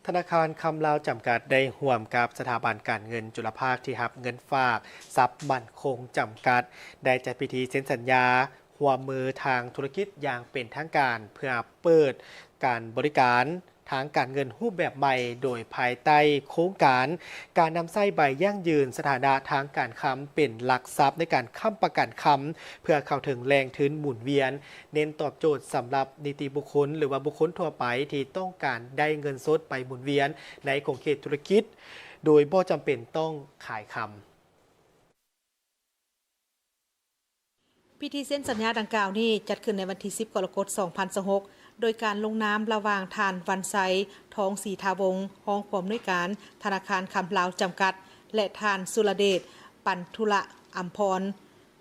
ທະນາຄານຄຳລາວຈຳກັດ ໄດ້ຮ່ວມກັບສະຖາບັນການເງິນຈຸລະພາກທີ່ຮັບເງິນຝາກຊັບໝັ້ນຄົງຈຳກັດ ໄດ້ຈັດພິທີເຊັນສັນຍາຮ່ວມມືທາງທຸລະກິດຢ່າງເປັນທາງການ ເພື່ອເປີດການບໍລິການທາງການເງິນຮູບແບບໃໝ່ ໂດຍພາຍໃຕ້ໂຄງການ ການນຳໃຊ້ໃບຢັ້ງຢືນສະຖານະທາງການຄຳເປັນຫຼັກຊັບໃນການຄ້ຳປະກັນຄຳ ເພື່ອເຂົ້າເຖິງແຫຼ່ງທຶນໝູນວຽນ ເນັ້ນຕອບໂຈດສຳລັບນິຕິບຸກຄົນ ຫຼືວ່າບຸກຄົນທົ່ວໄປທີ່ຕ້ອງການໄດ້ເງິນສົດໄປໝູນວຽນໃນຂົງເຂດທຸລະກິດ ໂດຍບໍ່ຈຳເປັນຕ້ອງຂາຍຄຳ. ພິທີເຊັນສັນຍາດັ່ງກ່າວນີ້ຈັດຂຶ້ນໃນວັນທີສິບ ກໍລະກົດ ສອງພັນຊາວຫົກ ໂດຍການລົງນາມລະຫວ່າງທ່ານ ວັນໄຊ ທອງສີທາວົງ ຮອງຜູ້ອຳນວຍການທະນາຄານຄຳລາວຈຳກັດ ແລະ ທ່ານ ສຸລະເດດ ປັນທຸລະອຳພອນ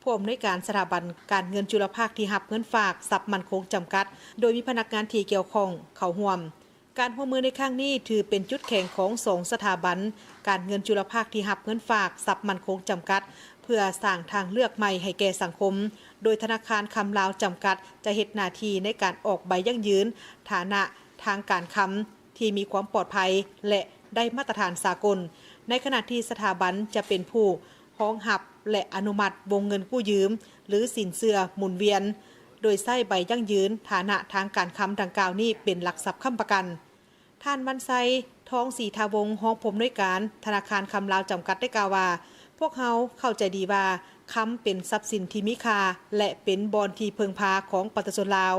ຜູ້ອຳນວຍການສະຖາບັນການເງິນຈຸລະພາກທີ່ຮັບເງິນຝາກຊັບໝັ້ນຄົງຈຳກັດ ໂດຍມີພະນັກງານທີ່ກ່ຽວຂ້ອງເຂົ້າຮ່ວມ. ການຮ່ວມມືໃນຄັ້ງນີ້ຖືເປັນຈຸດແຂງຂອງສອງສະຖາບັນການເງິນຈຸລະພາກທີ່ຮັບເງິນຝາກຊັບໝັ້ນຄົງຈຳກັດ ເພື່ອສ້າງທາງເລືອກໃໝ່ໃຫ້ແກ່ສັງຄົມ, ໂດຍທະນາຄານຄຳລາວຈຳກັດຈະເຮັດໜ້າທີ່ໃນການອອກໃບຢັ້ງຢືນຖານະທາງການຄຳທີ່ມີຄວາມປອດໄພ ແລະ ໄດ້ມາດຕະຖານສາກົນ, ໃນຂະນະທີ່ສະຖາບັນຈະເປັນຜູ້ ຮອງຮັບ ແລະ ອະນຸມັດວົງເງິນກູ້ຢືມ ຫຼື ສິນເຊື່ອໝູນວຽນ ໂດຍໃຊ້ໃບຢັ້ງຢືນຖານະທາງການຄຳດັ່ງກ່າວນີ້ເປັນຫຼັກຊັບຄ້ຳປະກັນ. ທ່ານ ວັນໄຊ ທອງສີທາວົງ ຮອງຜູ້ອຳນວຍການທະນາຄານຄຳລາວຈຳກັດ ໄດ້ກ່າວວ່າ, ພວກເຮົາເຂົ້າໃຈດີວ່າຄຳເປັນຊັບສິນທີ່ມີຄ່າ ແລະ ເປັນບ່ອນທີ່ເພິ່ງພາຂອງປະຊາຊົນລາວ.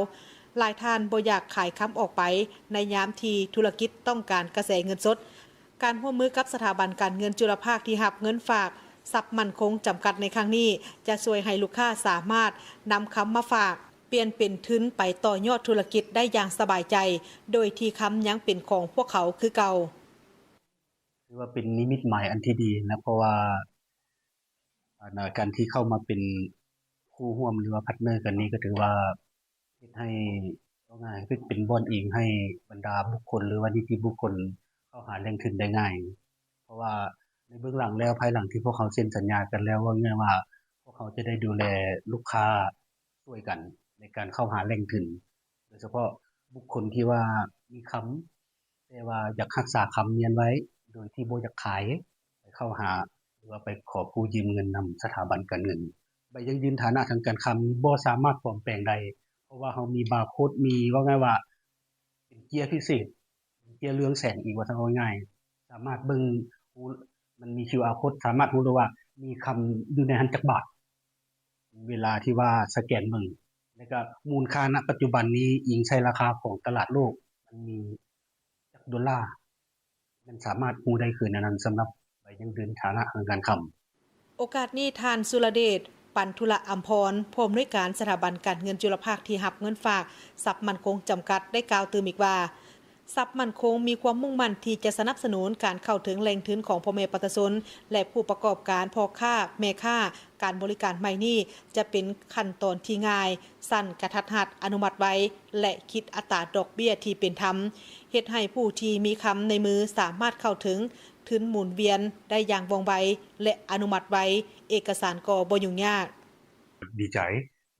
ຫຼາຍທ່ານບໍ່ຢາກຂາຍຄຳອອກໄປໃນຍາມທີ່ທຸລະກິດຕ້ອງການກະແສເງິນສົດ. ການຮ່ວມມືກັບສະຖາບັນການເງິນຈຸລະພາກທີ່ຮັບເງິນຝາກຊັບໝັ້ນຄົງຈຳກັດໃນຄັ້ງນີ້ ຈະຊ່ວຍໃຫ້ລູກຄ້າສາມາດນຳຄຳມາຝາກ ປ່ຽນເປັນທຶນໄປຕໍ່ຍອດທຸລະກິດໄດ້ຢ່າງສະບາຍໃຈ ໂດຍທີ່ຄຳຍັງເປັນຂອງພວກເຂົາຄືເກົ່າ. ຖືວ່າເປັນນິມິດໝາຍອັນທີ່ດີນະ ເພາະວ່າ ອັນ ການທີ່ເຂົ້າມາເປັນຄູ່ຮ່ວມ ຫຼືວ່າ partner ກັນນີ້ ກໍຖືວ່າ ເຮັດໃຫ້ ເວົ້າງ່າຍ ເຮັດເປັນບ່ອນອີງໃຫ້ບັນດາບຸກຄົນ ຫຼືວ່ານິຕິບຸກຄົນເຂົ້າຫາແຫຼ່ງທຶນໄດ້ງ່າຍ. ເພາະວ່າໃນເບື້ອງຫຼັງແລ້ວ ພາຍຫຼັງທີ່ພວກເຮົາເຊັນສັນຍາກັນແລ້ວ ເວົ້າງ່າຍວ່າ ພວກເຮົາຈະໄດ້ດູແລລູກຄ້າຊ່ວຍກັນໃນການເຂົ້າຫາແຫຼ່ງທຶນ ໂດຍສະເພາະບຸກຄົນທີ່ວ່າມີຄຳ ແຕ່ວ່າຢາກຮັກສາຄຳນຽນໄວ້ ໂດຍທີ່ບໍ່ຢາກຂາຍ ໄປເຂົ້າຫາ ຫຼືວ່າໄປຂໍກູ້ຢືມເງິນນຳສະຖາບັນການເງິນ. ໃບຢັ້ງຢືນຖານະທາງການຄຳນີ້ບໍ່ສາມາດປອມແປງໄດ້ ເພາະວ່າເຮົາມີບາໂຄດ ມີ ເວົ້າງ່າຍວ່າເປັນເຈ້ຍພິເສດ ເຈ້ຍເຮືອງແສງອີກ ວ່າຊັ້ນເວົ້າງ່າຍ ສາມາດເບິ່ງ ມັນມີຄິວອາໂຄດ ສາມາດຮູ້ໄດ້ວ່າມີຄຳຢູ່ໃນຫັ້ນຈັກບາດ. ເວລາທີ່ວ່າສະແກນເບິ່ງ ແລ້ວກະມູນຄ່ານະປັດຈຸບັນນີ້ ອີງໃສ່ລາຄາຂອງຕະຫຼາດໂລກ ມັນມີຈັກໂດລາ ມັນສາມາດຮູ້ໄດ້ຄືແນວນັ້ນ ສຳລັບໃບຢັ້ງຢືນຖານະທາງການຄຳ. ໂອກາດນີ້ ທ່ານ ສຸລະເດດ ປັນທຸລະອຳພອນ ຜູ້ອຳນວຍການສະຖາບັນການເງິນຈຸລະພາກທີ່ຮັບເງິນຝາກຊັບໝັ້ນຄົງຈຳກັດ ໄດ້ກ່າວຕື່ມອີກວ່າ, ຊັບໝັ້ນຄົງມີຄວາມມຸ່ງໝັ້ນທີ່ຈະສະໜັບສະໜູນການເຂົ້າເຖິງແຫຼ່ງທຶນຂອງພໍ່ແມ່ປະຊາຊົນ ແລະ ຜູ້ປະກອບການ, ພໍ່ຄ້າ, ແມ່ຄ້າ, ການບໍລິການໃໝ່ນີ້ຈະເປັນຂັ້ນຕອນທີ່ງ່າຍ, ສັ້ນ, ກະທັດຮັດ, ອະນຸມັດໄວ ແລະ ຄິດອັດຕາດອກເບ້ຍທີ່ເປັນທຳ, ເຮັດໃຫ້ຜູ້ທີ່ມີຄຳໃນມືສາມາດເຂົ້າເຖິງທຶນໝູນວຽນໄດ້ຢ່າງວ່ອງໄວ ແລະ ອະນຸມັດໄວ, ເອກະສານກໍບໍ່ຫຍຸ້ງຍາກ. ດີໃຈ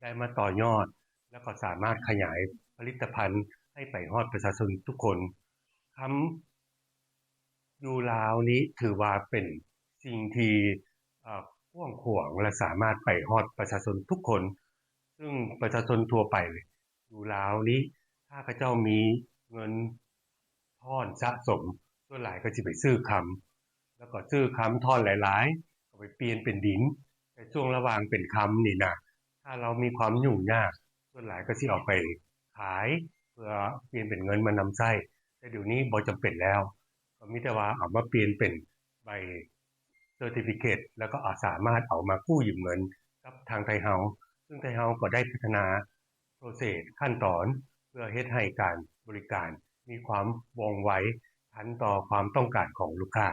ໄດ້ມາຕໍ່ຍອດ ແລ້ວກໍສາມາດຂະຫຍາຍຜະລິດຕະພັນໃຫ້ໄປຮອດປະຊາຊົນທຸກຄົນ. ຄຳຢູ່ລາວນີ້ຖືວ່າເປັນສິ່ງທີ່ ເອີ ກວ້າງຂວາງ ແລະ ສາມາດໄປຮອດປະຊາຊົນທຸກຄົນ, ຊຶ່ງປະຊາຊົນທົ່ວໄປຢູ່ລາວນີ້ ຖ້າເຂົາເຈົ້າມີເງິນ ທ່ອນສະສົມ ສ່ວນຫຼາຍກໍຊິໄປຊື້ຄຳ ແລ້ວກໍຊື້ຄຳທ່ອນຫຼາຍໆ ກໍໄປປ່ຽນເປັນດິນ. ແຕ່ຊ່ວງລະຫວ່າງເປັນຄຳນີ້ນະ ຖ້າລາວມີຄວາມຫຍຸ້ງຍາກ ສ່ວນຫຼາຍກໍຊິເອົາໄປຂາຍ ເພື່ອປ່ຽນເປັນເງິນມານຳໃຊ້. ແຕ່ດຽວນີ້ບໍ່ຈຳເປັນແລ້ວ ກໍມີແຕ່ວ່າເອົາມາປ່ຽນເປັນໃບ certificate ແລ້ວກໍ ອາ ສາມາດເອົາມາກູ້ຢືມເງິນກັບທາງໄທເຮົາ, ຊຶ່ງໄທເຮົາກໍໄດ້ພັດທະນາ process ຂັ້ນຕອນ ເພື່ອເຮັດໃຫ້ການບໍລິການມີຄວາມວ່ອງໄວ ທັນຕໍ່ຄວາມຕ້ອງການຂອງລູກຄ້າ.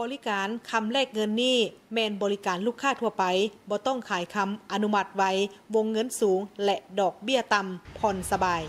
ບໍລິການຄຳແລກເງິນນີ້ແມ່ນບໍລິການລູກຄ້າທົ່ວໄປ, ບໍ່ຕ້ອງຂາຍຄຳ, ອະນຸມັດໄວ, ວົງເງິນສູງ ແລະ ດອກເບ້ຍຕ່ຳ, ຜ່ອນສະບາຍ.